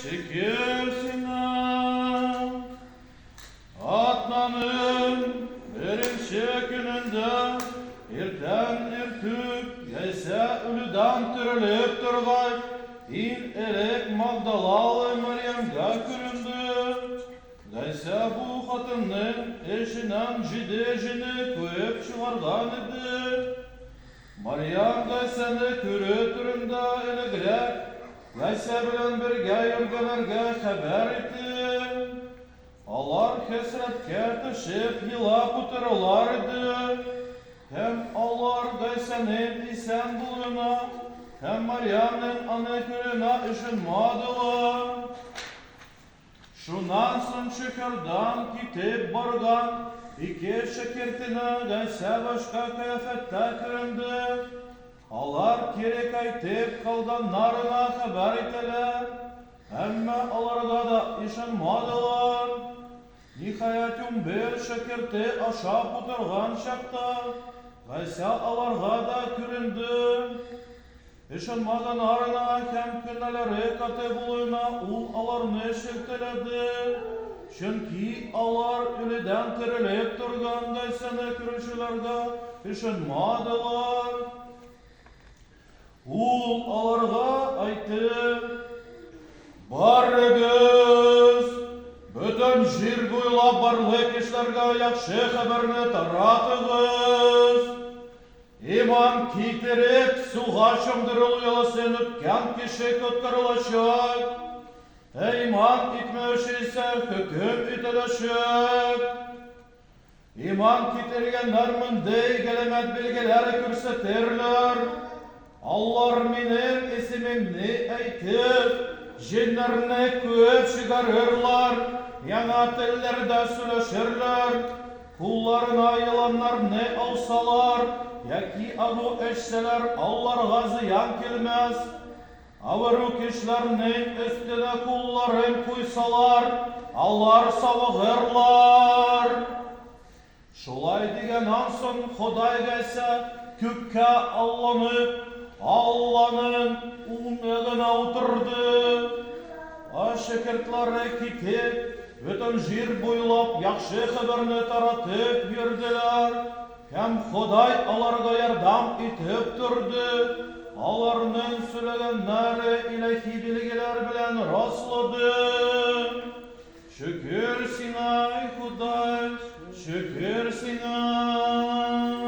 Шөкер сиңа. Атнаның беренче көнендә иртән иртүк Гайсә үлүдән терелеп торгач, иң элек Магдалалы Мәрьямгә күренде. Гайсә бу хатынның эченнән җиде җене куып чыгарган иде. Мәрьям Гайсәне күрү турында элегрәк Гайсә белән бергә йөргәннәргә хәбәр итте. Алар хәсрәткә төшеп елап утыралар иде. Һәм алар Гайсәнең исән булуына һәм Мәрьямнең аны күрүенә ышанмадылар. Шуннан соң шәһәрдән китеп барган ике шәкертенә Гайсә башка кыяфәттә күренде. Алар кире кайтып калганнарына хәбәр итәләр. Әмма аларга да ышанмадылар. Ниһаять, 11 шәкерте ашап утырган чакта, Гайсә аларга да күренде. Ышанмаганнарына һәм күңелләре каты булуына ул аларны шелтәләде, чөнки алар үледән терелеп торган Гайсәне күрүчеләргә ышанмадылар. Ул аларга әйтте, Барыгыз, бөтен җир буйлап барлык кешеләргә яхшы хәбәрне таратыгыз. Иман китереп, суга чумдырылу йоласын үткән кеше коткарылачак, ә иман итмәүче исә хөкем ителәчәк. Иман китергәннәр мондый галәмәт билгеләр күрсәтерләр, алар Минем исемемне әйтеп, җеннәрне куып чыгарырлар, яңа телләрдә сөйләшерләр, кулларына еланнарны алсалар яки агу эчсәләр, аларга зыян килмәс. Авыру кешеләрнең өстенә кулларын куйсалар, алар савыгырлар. Шулай дигәннән соң Ходай Гайсә күккә алланып, Алланың уң ягына утырды. Ә шәкертләре китеп, бөтен җир буйлап яхшы хәбәрне таратып йөрделәр. Һәм Ходай аларга ярдәм итеп торды, аларның сөйләгәннәре илаһи билгеләр белән раслады. Шөкер сиңа, ай Ходай, шөкер сиңа!